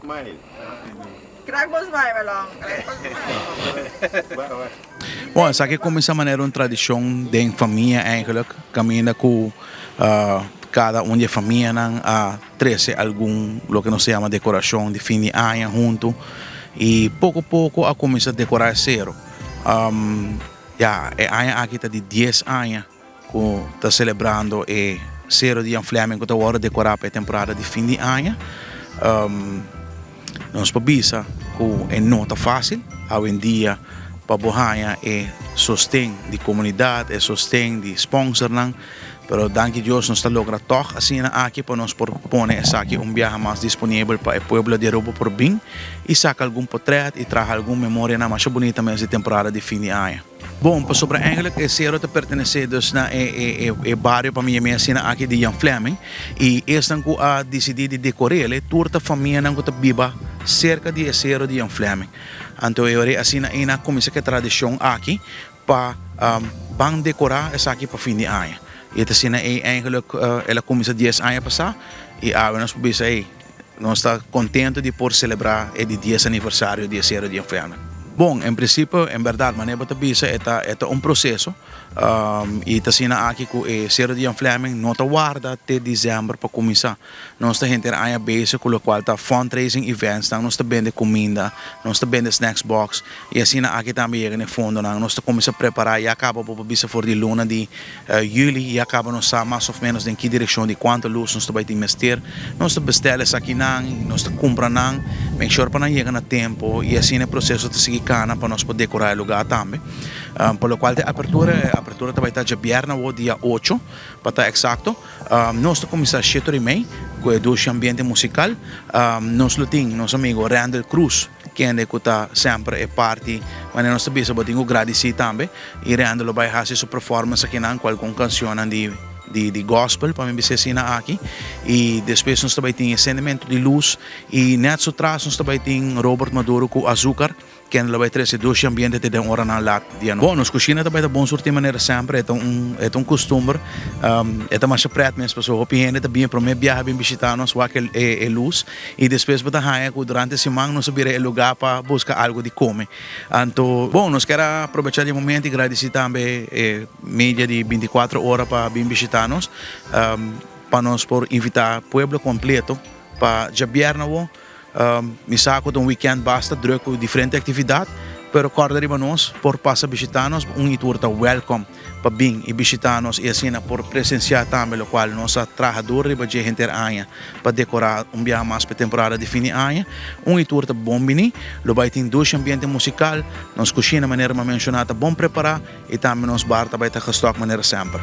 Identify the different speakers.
Speaker 1: Smile.
Speaker 2: Crack bo smile melon. Crack bo smile.
Speaker 3: Bon, esaki kuminsá manera un tradishon den famia eigenlijk, kaminda ku kada un di e famianan a trese algun loke nos ta yama dekorashon di fin di aña huntu i poko poko a kuminsá dekorá e sero. Ya, e aña aki ta di dies aña. Ku ta selebrando e Sero di Jan Flemming ku ta wòrdu dekorá pa e temporada di fin di aña. Nos por bisa ku e no ta fásil awendia pa bo haña e sosten di komunidat, e sosten di spònsernan, pero danki Dios nos ta logra tòg asina aki pa nos por pone esaki un biaha mas disponibel pa e pueblo di Aruba por bin i saka algun potrèt i traha algun memorianan masha bunita mes di temporada di fin di aña. Bon, pasobra eigenlijk e sero ta pertenece dus na e e bario pa mi yam'e asina aki di Jan Flemming y esnan cu a dicidi di decor'ele tur ta famianan cu ta biba cerca di e sero di Jan Flemming. Anto e ora asina ey nan a cuminsa cu e tradicion aki pa ban decora esaki pa fin di aña. Y ta asina ey eigenlijk el a cuminsa dies aña pasa y awe nos por bisa ey Nos ta contento di por celebra e di dies aniversario di e Sero di Enferme. Bon, en principio, en berdad, manera bo ta bisa, e ta e ta un proceso y ta asina aki cu e Sero di Jan Flemming no ta warda te december pa cuminsa. Nos ta henter aña bezig cu locual ta fundraising eventsnan, nos ta bende cuminda, nos ta bende snacks box y asina aki tambe yega na e fondonan. Nos ta cuminsa prepara, ya caba bo por bisa for di luna di Juli ya caba nos sa mas of menos den ki direccion di cuanto luz nos ta bay tin mester. Nos ta bestel esakinan, nos ta cumpra nan, make sure pa nan yega na tempo y asina e proceso ta sigui cana pa nos por decora e lugar tambe. Pa locual ta e apertura, e apertura ta bay ta djabièrnè awo dia ocho pa ta exacto. Nos ta cuminsa shete ora y mei cu e dushi ambiente musical. Nos lo tin nos amigo Randel Cruz. Kende ku ta semper e parti manera nos ta bisa bo tin ku gradisí tambe i Randall lo bai hasi su performance akinan ku algun kanshonnan di di gospel pa mi bisa asina aki i despues nos ta bai tin e sendementu di lus i nèt su tras nos ta bai tin Robert Maduro ku Azúcar kende lo bai trese dushi ambiente te den oranan lat di anochi. Bon nos kushina ta bai ta bon surti manera semper e ta un e ta un kustumber e ta masha prèt mes pasobra hopi hende ta bini promé biaha bin bishitá nos wak e lus. I despues bo ta haña ku durante siman nos a bira e lugá pa buska algu di kome. Anto, bon, nos kier a probechá di e momento i gradisí tambe e media di bintikuatro ora pa bin bishitá nos, pa nos por invitá pueblo kompleto pa djabièrnè awor. Mi sa ku ta un wikènt basta drùk ku diferente aktividat, pero kòrda riba nos por pasa bishitá nos, un i tur ta wèlkòm. pa bin i bishitá nos i asina por presensiá tambe lokual nos a traha duro riba dje henter aña pa dekorá un biaha mas pa e temporada di fin di aña. Un i tur ta bon bini, lo bai tin dushi ambiente musikal, nos kushina manera mi a menshoná ta bon prepará i tambe nos bar ta bai ta gestòk manera semper.